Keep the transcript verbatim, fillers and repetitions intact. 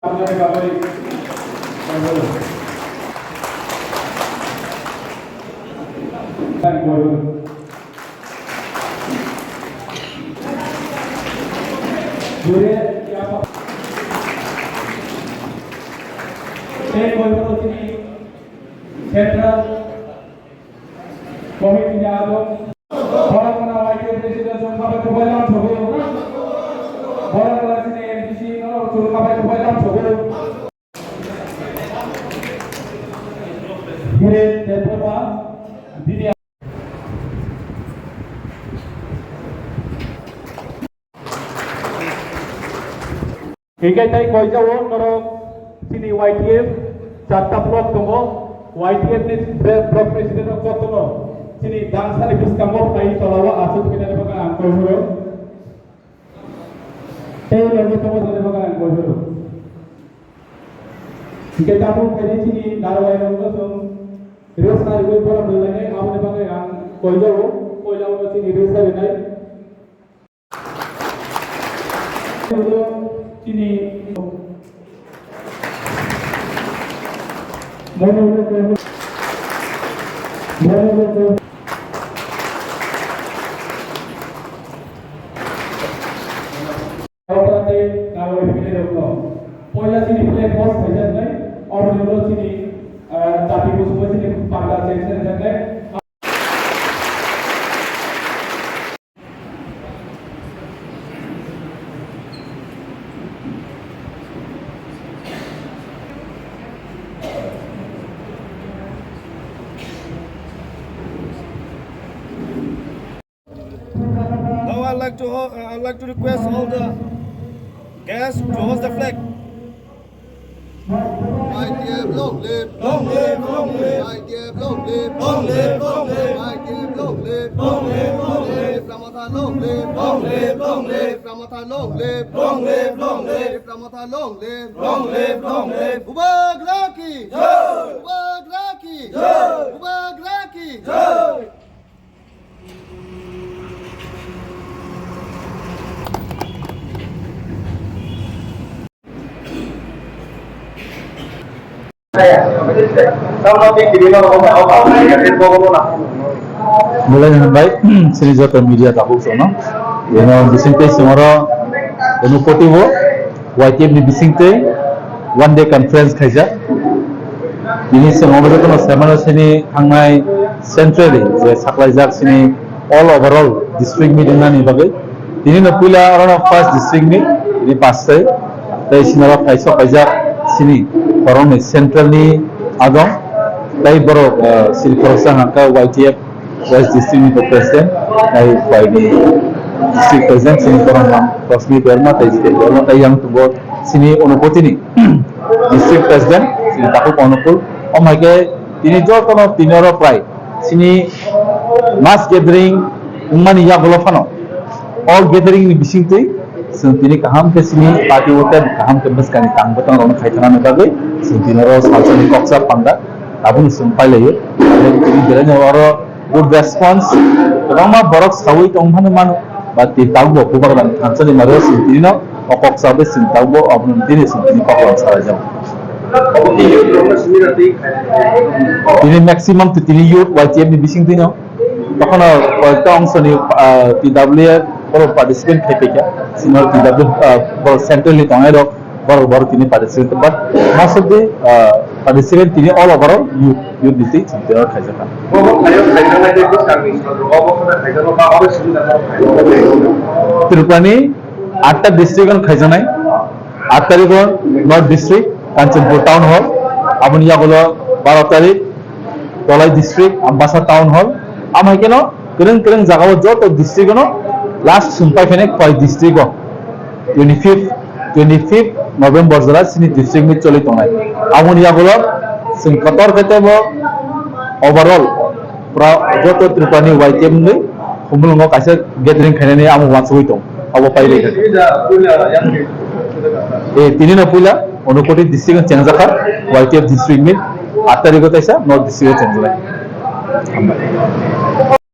Central Committee ni adong. Borok no Y T F president chwng khabai khubai lam sogo. Borok no chini M D C no chwng khabai khubai lam sogo. Gire Debbarma, bini Hinkhe tei koijao norok chini Y T F charta block tongo, Y T F ni bre-, block president rok jotono chini dangsani bwskango phai tolao achuk khainani bagwi ang koi horo. Tei logi tongo jani bagwi ang koi horo. Hinkhe tabuk khaidi chini narwai rok no chwng resa rwui borok rwlainai aboni bagwi ang koijao, koilao chini resa rwnai. Chini Poila chini flag host khaijaknai, aboni ulo chini, ah, jati bosongbo chini panda change khaijaknai. Now I'd like to ho-, uh, I'd like to request all the guests to host the flag. Y T F long live! Long live, long live! Y T F long live! Long live, long live! Y T F long live! Long live, long live! Tipra Motha long live! Long live, long live! Tipra Motha long live! Long live, long live! Tipra Motha long live! Long live, long live! Bubagra ki jai! Bubagra ki jai! Bubagra ki jai! Belai hambai, chini joto media tabuk jono. Ino bising tei songoro, ino koti bo, Y T F ni bising tei one day conference khaijak. Bini songoro jotono semano sini thangnai centrally je saklaijak sini all overall district meeting nani bagwi. Tini no puila oro no first district ni, tini pastai. Tei sinoro phai sok kaijak sini borok ni central ni agom. Tei borok, ah, sini khoroksa hwnka Y T F West District ni bo President, tei bai ni District President sini borok mang Rosmi Debbarma tei Jiten Debbarma tei yang tongo sini Unakoti ni District President sini Takhuk Onukul. O hai khe tini joto no tini oro prai sini mass gathering wngmani yagulo phano o gathering ni bisingtwi chwng tini kaham khe sini party o tei kaham khe bwskang ni tang bwtang rok no khai thangna bagwi chwng tini oro salsa ni kok chap panda. Tabuk ni chwng pailaio. Tini belai no oro good response. Kwbangma borok saui tong phano mano. Ba tini tabuk bo bubagra ni thansa ni maro chwng tini no o kok chabai chwng tabuk bo abono tini chwng tini kok rok salai jago. Tini maximum to tini youth Y T F ni bising twi no. Tokhono koyekta ongso ni, ah, T W A borok participate khai paikha. Senior T W A, ah, borok central ni tongnai rok. Borok, borok tini participate, but most of the, uh, participant tini all overall youth, youth ni twi chwng tini khaijak kha. Obo khaio khaijaknai tei bwskangni sodro obo kheno khaijakno ba oro simi jakno khaio. Tripura ni atta district ano khaijaknai, aat tarikh o North District, Kanchanpur Town Hall, aboni yagulo baro tarikh, Tolai District, Ambasa Town Hall, amhai keno kwrwng kwrwng jagao joto district ono last sumpai phene koi district o twenty fifth, twenty fifth November jora chini district ni choli tongnai. Aboni yagulo chwng kotor khe teibo overall pura joto Tripura ni Y T F ni humulungo kaisa gathering khainani amo uansugui tong. Abo pai rega. Eh, tini no puila Unakoti district o chengjakha, Y T F district meet, aat tarikh o taisa North district o chengjakha.